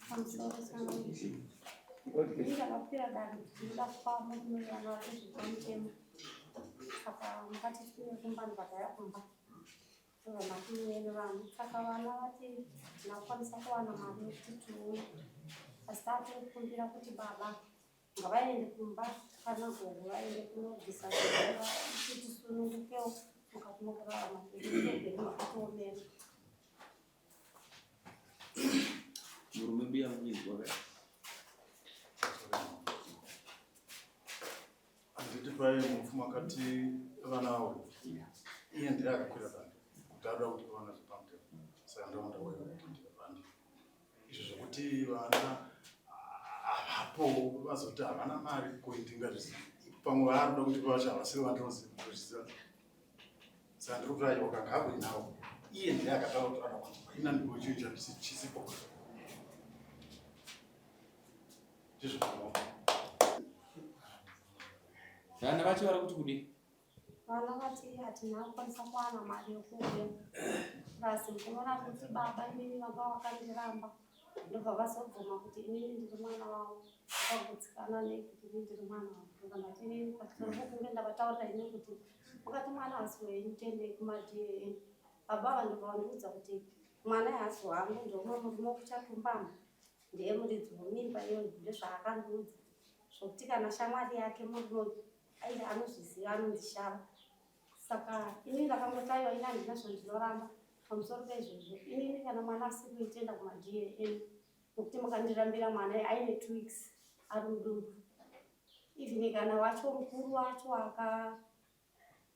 Pamusoro changu. Ndakakwira danho ndinoda kupa murume vana vake zvepamutemo. Saka mukati tiuye kumba ndikatauya kumba. Ndobva ndati nevana. Saka vana vati ndakukwanisa kuwana mari yekuti tiuye. Asi takukumbira kuti baba ngavaende kumba kana gogo vaende kunobvisa zvidziva kuti tisunungukewo mukati mekurarama kwedu upenyu hwakatiomera. Murume mbuya muinzwa ka. Handiti paye mufu makati vana avo iye ndiye akakwira dande kuti ada kuti vana zvepamutemo saka ndaona ndauya kuti ndipe bande izvo zvekuti vana havapo vazoti havana mari ko ndingazviziva pamwe vaari kuda kuti vacho havasiri vandinozviziva saka ndiri kuti aiwa kanga nawo iye ndiye akataura kuti ada kuti ina ndikochiita chisipo ndizvo. Vana vacho vari kuti kudii? Vana vati hatina kukwanisa kuwana mari yokuuya. Plus mukomana ari kuti baba inini vanga vakandiramba ndobva vazobvuma kuti inini ndiri mwana wavo. Vakagutsikana nei kuti inini ndiri mwana wavo. Ndobva ndati inini pamusoro pokunge ndavataurira ini kuti mukati mwana haasi wenyu tiendei kumaDNA. Baba ava ndobva vandiudza kuti mwana haasi wangu ndoumwe murume wekuchatumbama. Ndiye muridzi wemimba iyoyo ndozvaakandiudza zvokuti kana shamwari yake murume uyu ainge anozviziva anonzi Shava. Saka ini ndakangoti aiwa ini handina zvandinoramba pamusoro peizvozvo. Inini kana mwana asiri kuitenda kumaDNA nokuti mukandirambira mwana aine 2 weeks ari mudumbu. Even kana wacho mukuru wacho aka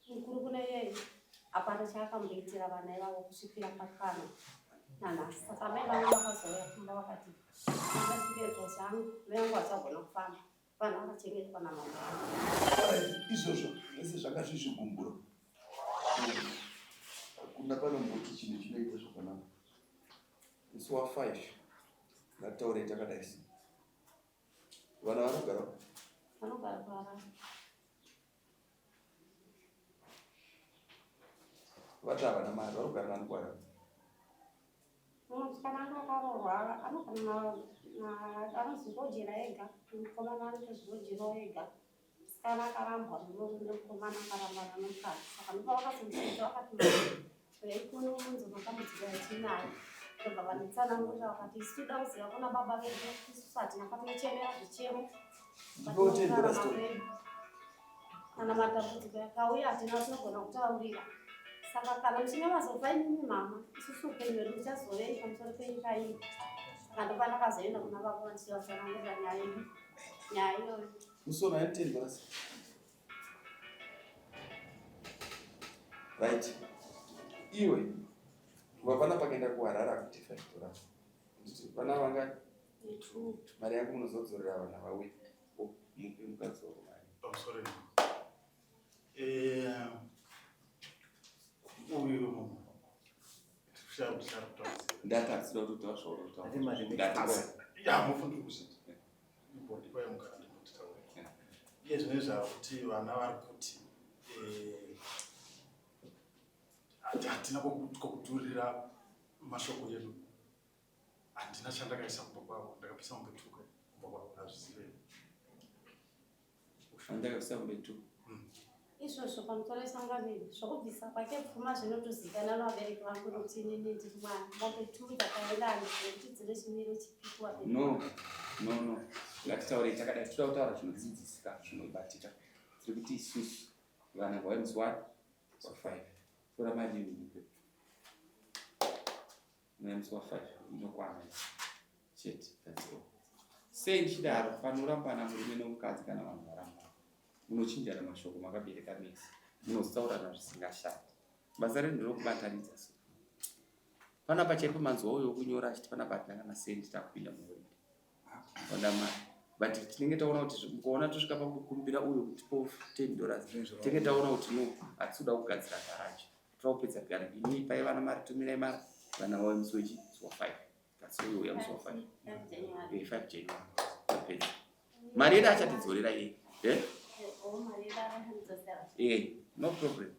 Mukuru kune iyeye hapana chaakamboitira vana ivavo kusvikira pakana nanhasi. Saka amai vangu vakazouya kumba vakati ndachiredzwa zvangu mai vangu vachagona kufamba vana vakachengetwa namama vangu. Izvozvo zvese zvanga zviri zvigumburo. Hakuna panomboti chinhu chinoita zvakanaka. Musi wa 5 ngatitaurei takadai. Vana vanogara Vanogara kuHarare. Vati havana mari vari kugara nani kuHarare. Musikana anga akaroorwa anogara anozvibojera ega mukomana anotozvibojerawo ega musikana akarambwa nemukomana akarambana nomukadzi saka ndipo vakazomuudza vakati uyai kuno munzwe matambudziko atinayo ndobva vanditsanangurira vakati isu toda kuziva kuna baba vedu isusu hatina kwatinochemera zvichemo kana matambudziko akauya hatina tinogona kutaurira saka kana muchinge mazofa imimi mama isusu upenyu hwedu huchazovei pamusoro penyika ino saka ndopandakazoenda kuna baba vandichivatsanangurira nyaya iyi nyaya iyoyo. Musona ya 10 dollars. Right. Iwe vapana pakaenda kuHarare akuti 5 dollars. Nditi vana vangani? Mari yako munozodzorera vana vauya. Mupe mukadzi wako mari. Pamusoro. Eh uyu munhu tikushaya kuti chari kutaura. Ndati hatisi kuda kutaura zvauri kutaura. Ndati Ya mufungi kuzviti. Imbondipai mukana ndikutitaure. Iye zvino zvakuti vana vari kuti eh, hatina kokuturira mashoko edu. Handina chandakaisa kumba kwavo, ndakapisa mombe tuka kumba kwavo hazvizive. Andakapisa mombe tu. Izvozvo pamusoro pesanganiro zvokubvisa kwake pfuma zvinotozivikanwa nevabereki vangu nokuti inini ndiri mwana. Mombe tu dzakaenda handizivi kuti dzine chimiro chipi kuvabereki. No, no, no. Ngatitaurei takadai. Toda kutaura zvinodzidzisika, zvinobatika. Tiri kuti isusu vana ngavauye musi wa 5. Tora mari iyi umupe. Musi wa 5 inokwana chete. That's all. Sei ndichidaro? Panorambana murume nomukadzi kana vanhu varambana, munochinjana mashoko makabereka mese, munozotaurana zvisingashandi. Basa redu nderokubatanidza so. Panapa chaipo manzwa uyo wekunyora achiti panapa hatina kana sendi takupinda muhoride. Oda mari. But tinenge taona kuti mukaona tosvika pakukumbira uyo kuti po 10 dollars. Tinenge taona kuti no, hatisi kuda kugadzira garage. Toda kupedza garage. Imi ipai vana mari, tumirai mari, vana vauye musi wechi musi wa 5. That's why uya musi wa 5. Eh, 5 January. Tapedza. Mari yedu achatidzorera iye. Eh? Oh, mari yedu akatidzosera. Eh, no problem.